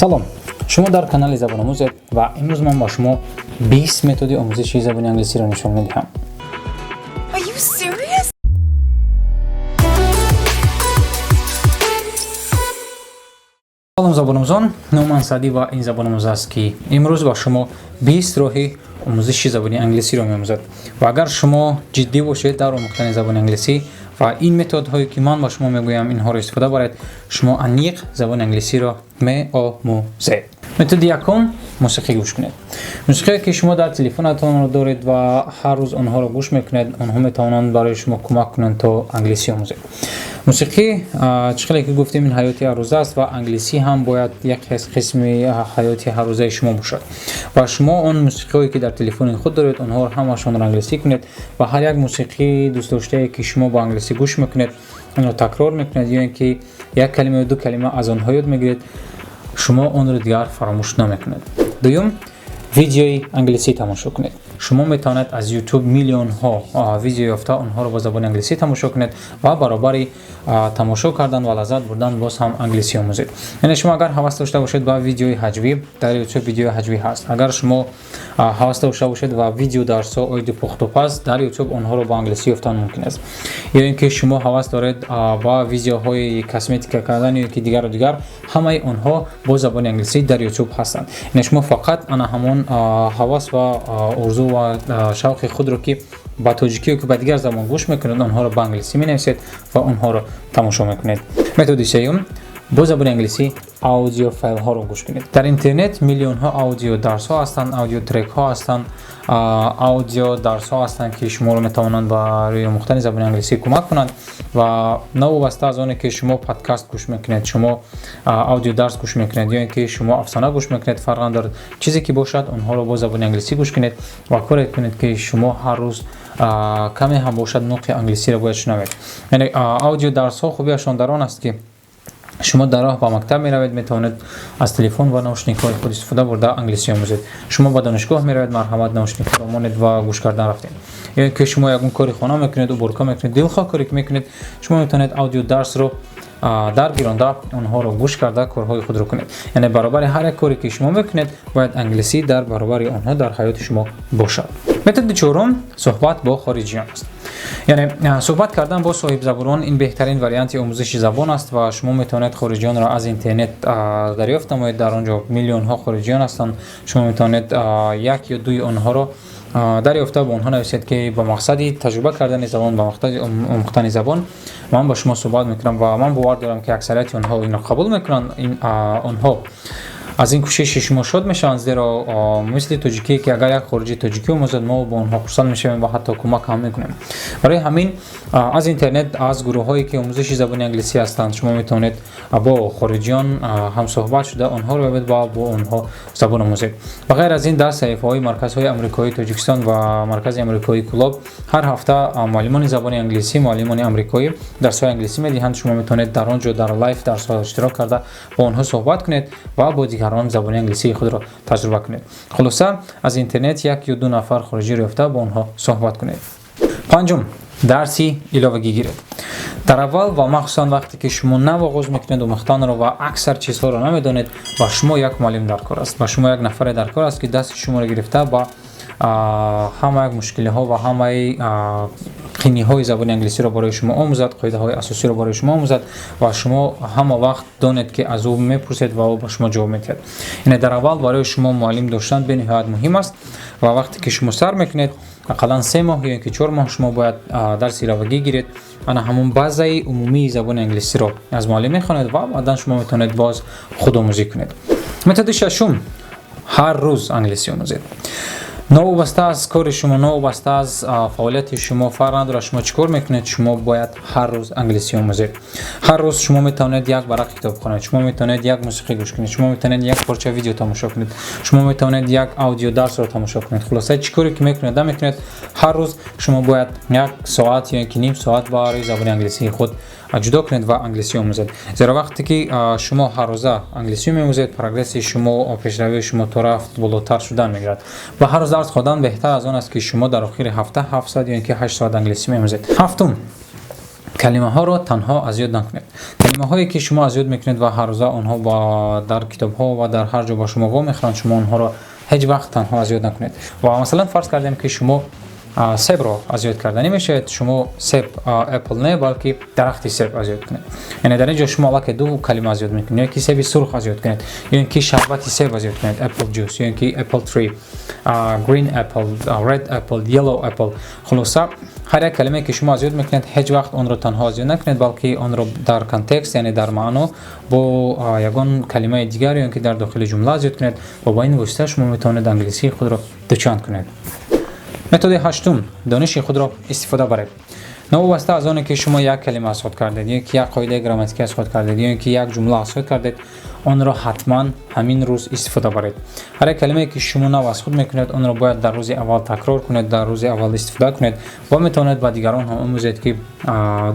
Салом, шумо дар канали Забономӯзед ва имрӯз ман ба шумо 20 методи омӯзиши забони англисиро нишон медиҳам. Are you serious? Салом, забономӯзон, номи ман Саъдӣ ва ин Забономӯз аст, ки имрӯз ба шумо 20 роҳи омӯзиши забони англисиро меомӯзад. Ва агар шумо ҷиддӣ бошед дар омӯхтани забони англисӣ ва ин методҳое, ки ман ба шумо мегӯям, инҳоро истифода баред, шумо аниқ забони англисиро меомӯзед. Методи якум: мусиқӣ гӯш кунед. Мусиқие, ки шумо дар телефонатонро доред ва ҳар рӯз онҳоро гӯш мекунед, онҳо метавонанд барои шумо кӯмак кунанд, то англисӣ омӯзед. Мусиқӣ, чӣ хеле ки гуфтем, ин ҳаёти ҳаррӯза аст ва англисӣ ҳам бояд як қисми ҳаёти ҳаррӯзаи шумо бошад. Ва шумо он мусиқиҳое, ки дар телефони худ доред, онҳоро ҳамашонро англисӣ кунед ва ҳар як мусиқии дӯстдоштае, ки шумо бо англисӣ гӯш мекунед, онро такрор мекунед ё ин ки як калима ё ду калима аз онҳо ёд мегиред, шумо онро дигар фаромӯш намекунед. Дуюм: видеои англисӣ тамошо кунед. Шумо метавонед аз YouTube миллионҳо видео ёфта, онҳоро бо забони англисӣ тамошо кунед ва баробари тамошо кардан ва лаззат бурдан боз ҳам англисӣ омӯзед. Яъне шумо агар ҳавас дошта бошед ба видеои ҳаҷвӣ, дар YouTube видеои ҳаҷвӣ ҳаст. Агар шумо ҳавас дошта бошед ва видео дарсҳо оиди пухтупаз, дар YouTube онҳоро бо англисӣ ёфтан мумкин аст. Ё ин ки шумо ҳавас доред ба видеоҳои косметика кардан ё ки дигару дигар, ҳамаи онҳо бо забони англисӣ дар YouTube ҳастанд. Яъне шумо фақат ана ҳамон ҳавас ва орзу ва шавқи худро, ки ба тоҷикӣ ё ки ба дигар забон гӯш мекунед, онҳоро ба англисӣ менависед ва онҳоро тамошо мекунед. Методи сеюм: бо забони англисӣ аудиофайлҳоро гӯш кунед. Дар интернет миллионҳо аудио дарсҳо ҳастанд, аудиотрекҳо ҳастанд, аудио дарсҳо ҳастанд, ки шуморо метавонанд барои омӯхтани забони англисӣ кӯмак кунанд. Ва новобаста аз оне, ки шумо подкаст гӯш мекунед, шумо аудиодарс гӯш мекунед ё ин ки шумо афсона гӯш мекунед, фарқ надорад, чизе ки бошад, онҳоро бо забони англисӣ гӯш кунед ва коре кунед, ки шумо ҳар рӯз каме ҳам бошад нутқи англисиро бояд шунавед. Яъне аудиодарсҳо хубиашон дар он аст, ки шумо дар роҳ ба мактаб меравед, метавонед аз телефон ва наушникҳои худ истифода бурда англисӣ омӯзед. Шумо ба донишгоҳ меравед, марҳамат, наушникҳоро монед ва гӯш кардан рафтед. Ё ин ки шумо ягон кори хона мекунед, уборка мекунед, дилхоҳ коре ки мекунед, шумо метавонед аудиодарсро дар гиронда, онҳоро гӯш карда, корҳои худро кунед. Яъне баробари ҳар як коре, ки шумо мекунед, бояд англисӣ дар баробари онҳо дар ҳаёти шумо бошад. Методи чорум суҳбат бо хориҷиён аст. Яъне суҳбат кардан бо соҳибзабонон ин беҳтарин варианти омӯзиши забон аст ва шумо метавонед хориҷиёнро аз интернет дарёфт намоед. Дар он ҷо миллионҳо хориҷиён ҳастанд. Шумо метавонед як ё дуи онҳоро дарёфта, ба онҳо нависед, ки ба мақсади таҷриба кардани забон, ба мақсади омӯхтани забон ман ба шумо суҳбат мекунам. Ва ман бовар дорам, ки аксарияти онҳо инро қабул мекунанд. Онҳо аз ин кӯшиши шумо шод мешаванд, зеро мисли тоҷикие, ки агар як хориҷи тоҷикӣ омӯзад, мо бо онҳо хурсанд мешавем ва ҳатто кӯмак ҳам мекунем. Барои ҳамин аз интернет, аз гурӯҳҳое, ки омӯзиши забони англисӣ ҳастанд, шумо метавонед бо хориҷиён ҳамсӯҳбат шуда, онҳоро бибед ва бо онҳо забон омӯзед. Ба ғайр аз ин, дар саҳифаҳои марказҳои амрикоии Тоҷикистон ва маркази амрикоии Кӯлоб ҳар ҳафта муаллимони забони англисӣ, муаллимони амрикоӣ дарсҳои англисӣ медиҳанд. Шумо метавонед дар он ҷо дар лайв дарсҳо иштирок карда, бо онҳо суҳбат кунед ва бо дигарон забони англисии худро таҷриба кунед. Хулоса, аз интернет як ё ду нафар хориҷиро ёфта, бо онҳо суҳбат кунед. Панҷум: дарси иловагӣ гиред. Дар аввал ва махсусан вақте ки шумо нав оғоз мекунед омӯхтанро ва аксар чизҳоро намедонед, ба шумо як муаллим дар кор аст, ба шумо як нафаре дар кор аст, ки дасти шуморо гирифта, ба ҳама як мушкилиҳо ва ҳамаи қиниҳои забони англисиро барои шумо омӯзад, қоидаҳои асосиро барои шумо омӯзад ва шумо ҳама вақт донед, ки аз ӯ мепурсед ва ӯ ба шумо ҷавоб медиҳад. Яъне дар аввал барои шумо муаллим доштан бениҳоят муҳим аст ва вақте ки шумо сар мекунед, ақаллан 3 моҳ ё ин ки 4 моҳ шумо бояд дарси иловагӣ гиред, ана ҳамон базаи умумии забони англисиро аз муаллим мехонед ва баъдан шумо метавонед боз худомӯзӣ кунед. Методи шашум: ҳар рӯз англисӣ омӯзед. Новобаста аз кори шумо, новобаста аз фаъолияти шумо, фарқ надорад шумо чӣ кор мекунед, шумо бояд ҳар рӯз англисӣ омӯзед. Ҳар рӯз шумо метавонед як варақ китоб хонед, шумо метавонед як мусиқӣ гӯш кунед, шумо метавонед як порча видео тамошо кунед, шумо метавонед як аудиодарсро тамошо кунед. Хулоса, чӣ коре ки мекунед, намекунед, ҳар рӯз шумо бояд як соат ё ки ним соат барои забони англисии худ ҷудо кунед ва англисӣ омӯзед. Зеро вақте ки шумо ҳаррӯза англисӣ меомӯзед, прогресси шумо, пешравии шумо то рафт болотар шудан мегирад. Ва ҳар рӯз дарс хондан беҳтар аз он аст, ки шумо дар охири ҳафта 7 соат ё ин ки 8 соат англисӣ меомӯзед. Ҳафтум: Калимаҳоро танҳо аз ёд накунед. Калимаҳое, ки шумо аз ёд мекунед ва ҳаррӯза онҳо дар китобҳо ва дар ҳар ҷо ба шумо вомехӯранд, шумо онҳоро ҳеҷ вақт танҳо аз ёд накунед. Ва масалан, фарз кардем, ки шумо себро аз ёд карда намешавед, шумо себ, apple не, балки дарахти себ аз ёд кунед. Яъне дар ин ҷо шумо аллакай ду калима аз ёд мекунед. Ё ки себи сурх аз ёд кунед, ё ин ки шарбати себ аз ёд кунед, apple juice, ё ин ки apple tree, green apple, red apple, yellow apple. Хулоса, ҳар як калимае, ки шумо аз ёд мекунед, ҳеҷ вақт онро танҳо аз ёд накунед, балки онро дар контекст, яъне дар маъно бо ягон калимаи дигар ё ин ки дар дохили ҷумла аз ёд кунед ва ба ин восита шумо метавонед англисии худро дучанд кунед. Методи ҳаштум: дониши худро истифода баред. Новобаста аз оне, ки шумо як калима аз худ кардед, ё ки як қоидаи грамматикӣ аз худ кардед, ё ин ки як ҷумла аз худ кардед, онро ҳатман ҳамин рӯз истифода баред. Ҳар як калимае, ки шумо нав аз худ мекунед, онро бояд дар рӯзи аввал такрор кунед, дар рӯзи аввал истифода кунед ва метавонед ба дигарон ҳам омӯзед, ки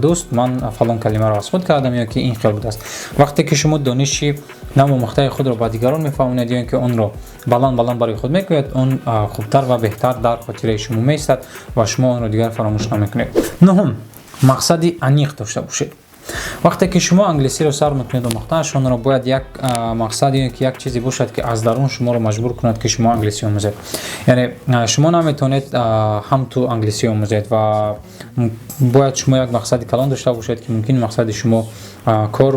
дӯст, ман фалон калимаро аз худ кардам ё ки ин хел будааст. Вақте ки шумо дониши навомӯхтаи худро ба дигарон мефаҳмонед ё ин ки онро баланд баланд барои худ мегӯяд, он хубтар ва беҳтар дар хотираи шумо меистад ва шумо онро дигар фаромӯш намекунед. Нуҳум: мақсади аниқ дошта бошед. Вақте ки шумо англисиро сар мекунед омӯхтанаш, онро бояд як мақсад ё ки як чизе бошад, ки аз дарун шуморо маҷбур кунад, ки шумо англисӣ омӯзед. Яъне шумо наметавонед ҳамту англисӣ омӯзед ва бояд шумо як мақсади калон дошта бошед, ки мумкин мақсади шумо кор,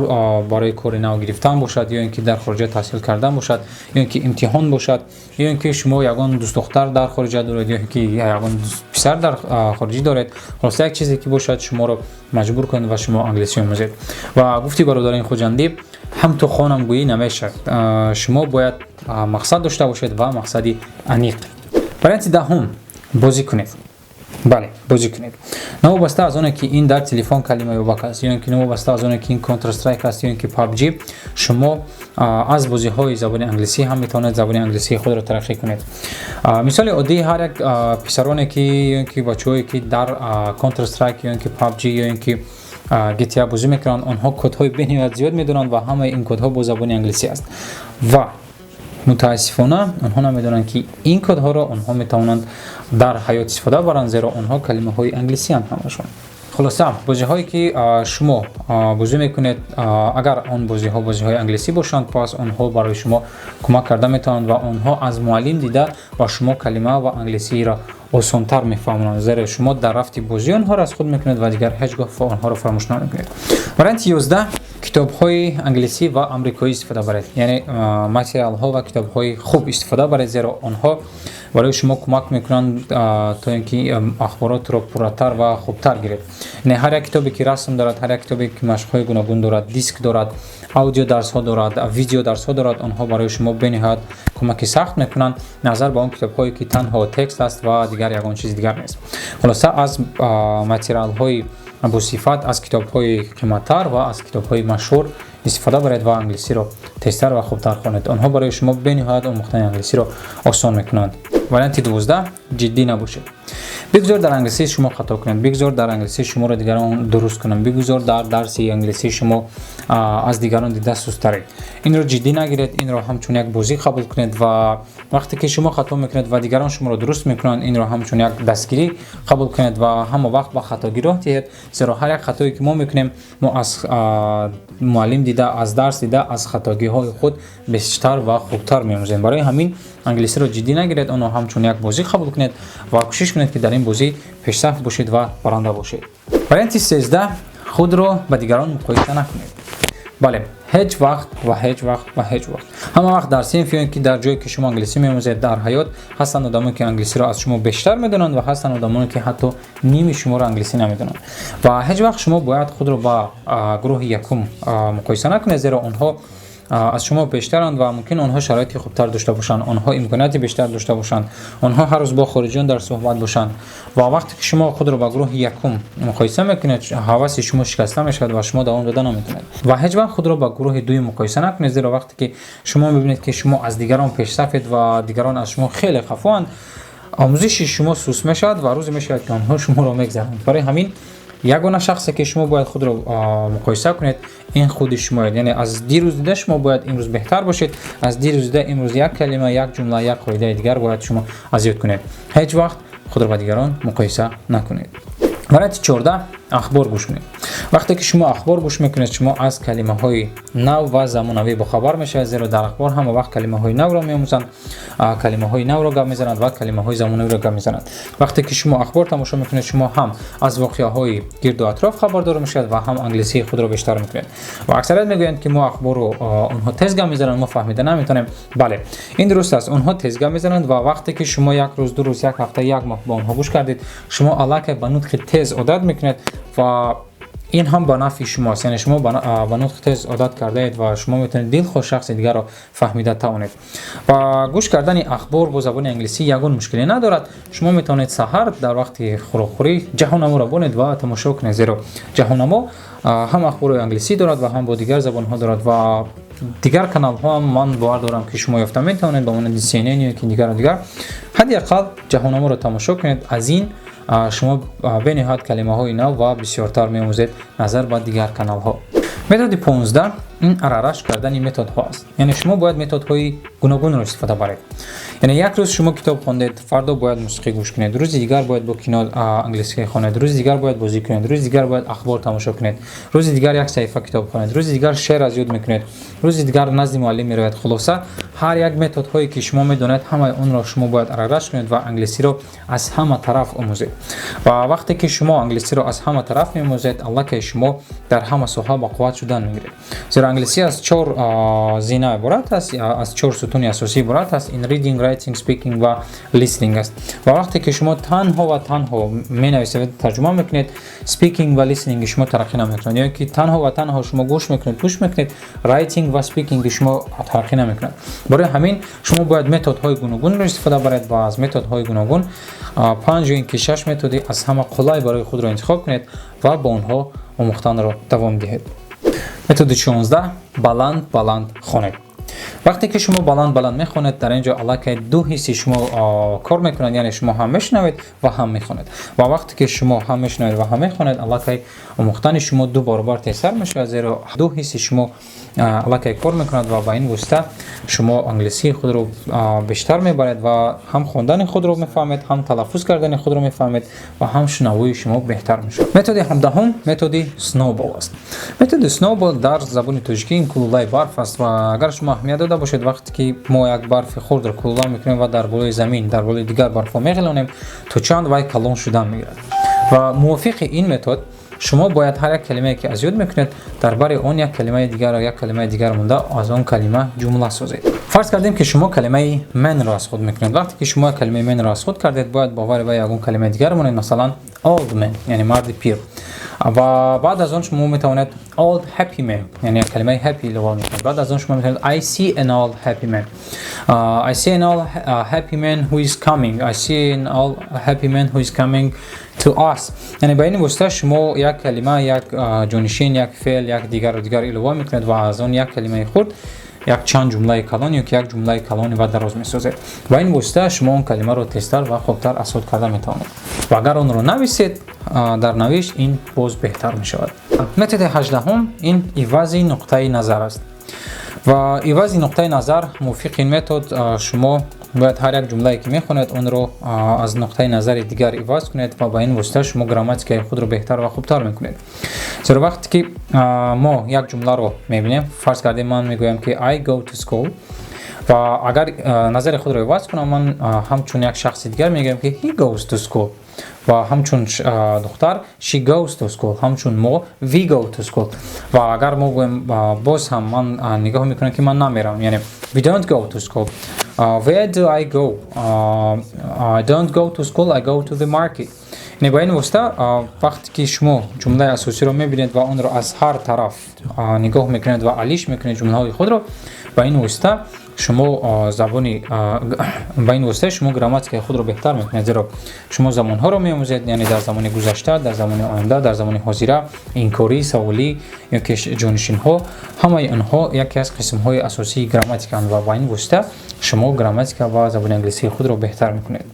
барои кори нав гирифтан бошад, ё ин ки дар хориҷа таҳсил кардан бошад, ё ин ки имтиҳон бошад, ё ин ки шумо ягон дӯстдухтар дар хориҷа доред, ё ин ки ягон писар дар хориҷӣ доред. Хулоса, як чизе, ки бошад, шуморо маҷбур кунад ва шумо англисӣ омӯзед. Ва гуфти бародарини хуҷандӣ: ҳамту хонам гӯӣ намешавад. Шумо бояд мақсад дошта бошед ва мақсади аниқ. Варианти даҳум: бозӣ кунед. Бале, бозӣ кунед. Новобаста аз оне, ки ин дар телефон калимаёбак аст, ё ин ки новобаста аз оне, ки ин Counter Strike аст, ё ин ки PUBG, шумо аз бозиҳои забони англисӣ ҳам метавонед забони англисии худро тараққӣ кунед. Мисоли оддӣ: ҳар як писароне ки ё ин ки бачаҳое, ки дар Counter Strike ё ин ки PUBG ё ин ки GTA бозӣ мекунанд, онҳо кодҳои бениҳоят зиёд медонанд ва ҳамаи ин кодҳо бо забони англисӣ аст. Ва мутаассифона, онҳо намедонанд, ки ин кодҳоро онҳо метавонанд дар ҳаёт истифода баранд, зеро онҳо калимаҳои англисианд ҳамашон. Хулоса, бозиҳое, ки шумо бозӣ мекунед, агар он бозиҳо бозиҳои англисӣ бошанд, пас онҳо барои шумо кӯмак карда метавонанд ва онҳо аз муаллим дида ба шумо калима ва англисиро осонтар мефаҳмонанд, зеро шумо дар рафти бозӣ онҳоро аз худ мекунед ва дигар ҳеҷ гоҳ онҳоро фаромӯш намекунед. Варианти 11: китобҳои англисӣ ва амрикоӣ истифода баред. Яъне материалҳо ва китобҳои хуб истифода баред, зеро онҳо барои шумо кӯмак мекунанд, то ин ки ахборотро пурратар ва хубтар гиред. Яъне ҳар як китобе, ки расм дорад, ҳар як китобе, ки машқҳои гуногун дорад, диск дорад, аудиодарсҳо дорад, видеодарсҳо дорад, онҳо барои шумо бениҳоят кӯмаки сахт мекунанд назар ба он китобҳое, ки танҳо текст аст ва дигар ягон чизи дигар нест. Хулоса, аз материалҳои босифат, аз китобҳои қиматтар ва аз китобҳои машҳур истифода баред ва англисиро тезтар ва хубтар хонед. Онҳо барои шумо бениҳоят омӯхтани англисиро осон мекунанд. Варианти 12: ҷиддӣ набошед. Бигзор дар англисӣ шумо хато кунед, бигзор дар англисӣ шуморо дигарон дуруст кунанд, бигузор дар дарси англисӣ шумо аз дигарон дида сустаред. Инро ҷиддӣ нагиред, инро ҳамчун як бозӣ қабул кунед. Ва вақте ки шумо хато мекунед ва дигарон шуморо дуруст мекунанд, инро ҳамчун як дастгирӣ қабул кунед ва ҳама вақт ба хатогӣ роҳ диҳед, зеро ҳар як хатое, ки мо мекунем, мо аз муаллим дида, аз дарс дида, аз хатогиҳои худ бештар ва хубтар меомӯзем. Барои ҳамин англисиро ҷиддӣ нагиред, онро ҳамчун як бозӣ қабул кунед ва кӯшиш кунед, ки дар ин бозӣ пешсаф бошед ва баранда бошед. Варианти 13: худро ба дигарон муқоиса накунед. Бале, ҳеҷ вақт ва ҳеҷ вақт ва ҳеҷ вақт. Ҳама вақт дар синф ё ин ки дар ҷое, ки шумо англисӣ меомӯзед, дар ҳаёт ҳастанд одамоне, ки англисиро аз шумо бештар медонанд, ва ҳастанд одамоне, ки ҳатто ними шуморо англисӣ намедонанд. Ва ҳеҷ вақт шумо бояд худро ба гурӯҳи якум муқоиса накунед, зеро онҳо аз шумо бештаранд ва мумкин онҳо шароити хубтар дошта бошанд, онҳо имконияти бештар дошта бошанд, онҳо ҳар рӯз бо хориҷиён дар суҳбат бошанд. Ва вақте ки шумо худро ба гурӯҳи якум муқоиса мекунед, ҳаваси шумо шикаста мешавад ва шумо давом дода наметавонед. Ва ҳеҷ вақт худро ба гурӯҳи дуюм муқоиса накунед, зеро вақте ки шумо мебинед, ки шумо аз дигарон пешсафед ва дигарон аз шумо хеле қафоанд, омӯзиши шумо суст мешавад ва рӯзе мешавад, ки онҳо шуморо мегзаранд. Барои ҳамин ягона шахсе, ки шумо бояд худро муқоиса кунед, ин худи шумоед. Яъне аз дирӯз дида шумо бояд имрӯз беҳтар бошед, аз дирӯз дида имрӯз як калима, як ҷумла, як қоидаи дигар бояд шумо аз ёд кунед. Ҳеҷ вақт худро ба дигарон муқоиса накунед. Варианти 14. Ахбор гӯш кунед. Вақте ки шумо ахбор гӯш мекунед, шумо аз калимаҳои нав ва замонавӣ бохабар мешавед, зеро дар ахбор ҳама вақт калимаҳои навро меомӯзанд, калимаҳои навро гап мезананд ва калимаҳои замонавиро гап мезананд. Вақте ки шумо ахбор тамошо мекунед, шумо ҳам аз воқеаҳои гирду атроф хабардор мешавед ва ҳам англисии худро бештар мекунед. Ва аксарият мегӯянд, ки мо ахборро, онҳо тез гап мезананд, мо фаҳмида наметавонем. Бале, ин дуруст аст, онҳо тез гап мезананд. Ва вақте ки шумо як рӯз, 2 рӯз, як ҳафта, як моҳ ба онҳо гӯш кардед, шумо аллакай ба нутқи тез одат мекунед ва ин ҳам ба нафъи шумост, яъне шумо ба нутқи тез одат кардаед ва шумо метавонед дилхоҳ шахси дигарро фаҳмида тавонед. Ва гӯш кардани ахбор бо забони англисӣ ягон мушкиле надорад. Шумо метавонед саҳар дар вақти хӯрокхӯрӣ Ҷаҳоннаморо бонед ва тамошо кунед, зеро Ҷаҳоннамо ҳам ахбори англисӣ дорад ва ҳам бо дигар забонҳо дорад. Ва дигар каналҳо ҳам, ман бовар дорам, ки шумо ёфта метавонед, ба монанди CNN ё ки дигару дигар. Ҳадди ақал Ҷаҳоннаморо тамошо кунед. Аз ин шумо бениҳоят калимаҳои нав ва бисёртар меомӯзед назар ба дигар каналҳо. Методи 15 ин аралаш кардани методҳо аст, яъне шумо бояд методҳои гуногунро истифода баред. Яъне як рӯз шумо китоб хондед, фардо бояд мусиқӣ гӯш кунед, рӯзи дигар бояд бо кино англисӣ хонед, рӯзи дигар бояд бозӣ кунед, рӯзи дигар бояд ахбор тамошо кунед, рӯзи дигар як саҳифа китоб хонед, рӯзи дигар шеър аз ёд мекунед, рӯзи дигар назди муаллим меравед. Хулоса, ҳар як методҳое ки шумо медонед, ҳамаи онро шумо бояд аралаш кунед ва англисиро аз ҳама тараф омӯзед. Ва вақте ки шумо англисиро аз ҳама тараф меомӯзед, аллакай шумо дар ҳама соҳа ба қувват шудан мегиред, зеро англисӣ аз чор зина иборат аст, аз чор сутуни асосӣ иборат аст: ин reading, writing, speaking ва listening аст. Ва вақте ки шумо танҳо ва танҳо менависед, тарҷума мекунед, speaking ва listening шумо тараққӣ намекунад, ё ки танҳо ва танҳо шумо гӯш мекунед, гӯш мекунед, writing ва speaking шумо тараққӣ намекунад. Барои ҳамин шумо бояд методҳои гуногунро истифода баред ва аз методҳои гуногун панҷ ё ин ки шаш методи аз ҳама қулай барои худро интихоб кунед ва бо онҳо омӯхтанро давом диҳед. Методи 16: баланд баланд хонед. Вақте ки шумо баланд баланд мехонед, дар ин ҷо аллакай ду ҳисси шумо кор мекунад, яъне шумо ҳам мешунавед ва ҳам мехонед. Ва вақте ки шумо ҳам мешунавед ва ҳам мехонед, аллакай омӯхтани шумо ду баробар тезтар мешавад, зеро ду ҳисси шумо аллакай кор мекунад. Ва ба ин восита шумо англисии худро бештар мебаред ва ҳам хондани худро мефаҳмед, ҳам талаффуз кардани худро мефаҳмед ва ҳам шунавоии шумо беҳтар мешавад. Методи 17-ҳум методи snowball аст. Методи snowball дар забони тоҷикӣ ин кулулаи барф аст. Ва агар шумо аҳамият дода бошед, вақте ки мо як барфи хурдро кулула мекунем ва дар болои замин, дар болои дигар барфҳо меғелонем, то чанд вай калон шудан мегирад. Ва мувофиқи ин метод шумо бояд ҳар як калимае ки аз ёд мекунед, дар бари он як калимаи дигар, як калимаи дигар монда, аз он калима ҷумла созед. Фарз кардем, ки шумо калимаи man ро аз худ мекунед. Вақте ки шумо калимаи man ро аз худ кардед, бояд ба бари вай ягон калимаи дигар монед, масалан, old man, яъне марди пир. Ва баъд аз он шумо метавонед old happy man, яъне калимаи happy илова мекунед. Баъд аз он шумо метавонед I see an old happy man, I see an old happy man who is coming, I see an old happy man who is coming to us. Яъне ба ин восита шумо як калима, як ҷонишин, як феъл, як дигару дигар илова мекунед ва аз он як калимаи хурд як чанд ҷумлаи калон ё ки як ҷумлаи калони ва дароз месозед. Ба ин восита шумо он калимаро тезтар ва хубтар аз худ карда метавонед. Ва агар онро нависед дар навишт, ин боз беҳтар мешавад. Методи 18-ҳум ин ивази нуқтаи назар аст. Ва ивази нуқтаи назар, мувофиқи ин метод шумо бояд ҳар як ҷумлае ки мехонед, онро аз нуқтаи назари дигар иваз кунед ва ба ин восита шумо грамматикаи худро беҳтар ва хубтар мекунед. Зеро вақте ки мо як ҷумларо мебинем, фарз кардем, ман мегӯям, ки I go to school, ва агар назари худро иваз кунам, ман ҳамчун як шахси дигар мегӯям, ки he goes to school, ва ҳамчун духтар she goes to school, ҳамчун мо we go to school. Ва агар мо гӯем, боз ҳам ман нигоҳ мекунам, ки ман намеравам, яъне we don't go to school. Where do I go? I don't go to school, I go to the market. Яъне ба ин восита вақте ки шумо ҷумлаи асосиро мебинед ва онро аз ҳар тараф нигоҳ мекунед ва алиш мекунед ҷумлаҳои худро, ба ин восита шумо забони, ба ин восита шумо грамматикаи худро беҳтар мекунед, зеро шумо замонҳоро меомӯзед, яъне дар замони гузашта, дар замони оянда, дар замони ҳозира, инкорӣ, саволӣ ё ки ҷонишинҳо. Ҳамаи онҳо яке аз қисмҳои асосии грамматикаанд ва ба ин восита шумо грамматика ва забони англисии худро беҳтар мекунед.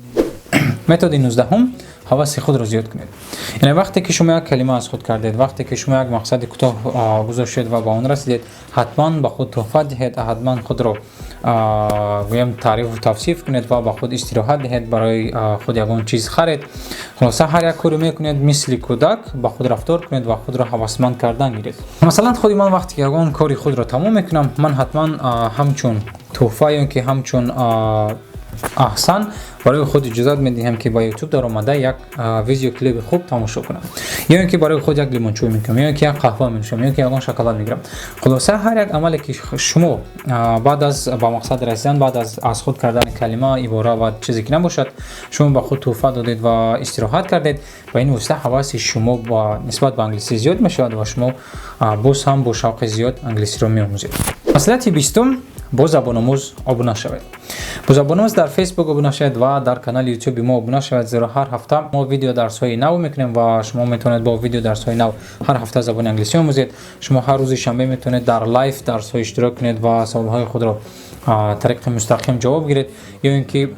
Методи 19-ҳум Ҳаваси худро зиёд кунед. Яъне вақте ки шумо як калима аз худ кардед, вақте ки шумо як мақсади кӯтоҳ гузоштед ва ба он расидед, ҳатман ба худ тӯҳфа диҳед, ҳатман худро, гӯям, таърифу тавсиф кунед ва ба худ истироҳат диҳед, барои худ ягон чиз харед. Хулоса, ҳар як коре мекунед, мисли кӯдак ба худ рафтор кунед ва худро ҳавасманд кардан гиред. Масалан, худи ман вақте ки ягон кори худро тамом мекунам, ман ҳатман ҳамчун тӯҳфа ё ки ҳамчун аҳсан барои худ иҷозат медиҳам, ки ба Ютуб даромада як видеоклипи хуб тамошо кунам, ё ин ки барои худ як лимончой мекунам, ё ин ки як қаҳва менӯшам, ё ин ки ягон шоколад мегирам. Хулоса, ҳар як амале ки шумо баъд аз ба мақсад расидан, баъд аз худ кардани калима, ибора ва чизе ки набошад, шумо ба худ тӯҳфа додед ва истироҳат кардед, ба ин восита ҳаваси шумо нисбат ба англисӣ зиёд мешавад ва шумо боз ҳам бо шавқи зиёд англисиро меомӯзед. Маслиҳати 20-ум: бо Забономӯз обуна шавед. Бо Забономӯз дар Фейсбук обуна шавед ва дар канали Ютуби мо обуна шавед, зеро ҳар ҳафта мо видео дарсҳои нав мекунем ва шумо метавонед бо видео дарсҳои нав ҳар ҳафта забони англисӣ омӯзед. Шумо ҳар рӯзи шанбе метавонед дар лайв дарсҳо иштирок кунед ва саволҳои худро тариқи мустақим ҷавоб гиред, ё ин ки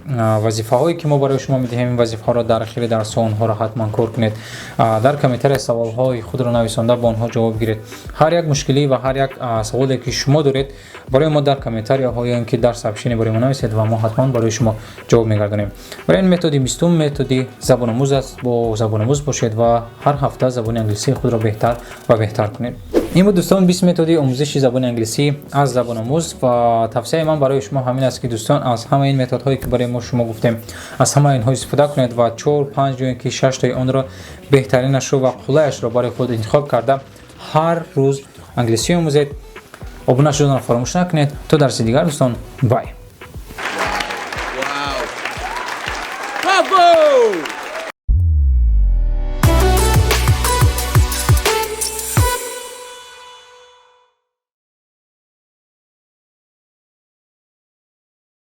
вазифаҳое ки мо барои шумо медиҳем, ин вазифаҳоро дар охири дарсҳо онҳоро ҳатман кор кунед, дар комментария саволҳои худро нависонда, ба онҳо ҷавоб гиред. Ҳар як мушкилӣ ва ҳар як саволе ки шумо доред, барои мо дар комментарияҳо ё ин ки дар сообщение барои мо нависед ва мо ҳатман барои шумо ҷавоб мегардонем. Барои ин методи 20-ум методи Забономӯз аст. Бо Забономӯз бошед ва ҳар ҳафта забони англисии худро беҳтар ва беҳтар кунед. Ин буд, дӯстон, 20 методи омӯзиши забони англисӣ аз Забономӯз. Ва тавсияи ман барои шумо ҳамин аст, ки, дӯстон, аз ҳамаи ин методҳое ки барои мо шумо гуфтем, аз ҳамаи инҳо истифода кунед ва чор, панҷ ё ин ки шаштои онро, беҳтаринашро ва қулайашро барои худ интихоб карда, ҳар рӯз англисӣ омӯзед. Обуна шуданро фаромӯш накунед. То дарси дигар, дӯстон, bye. Wow. Bravo!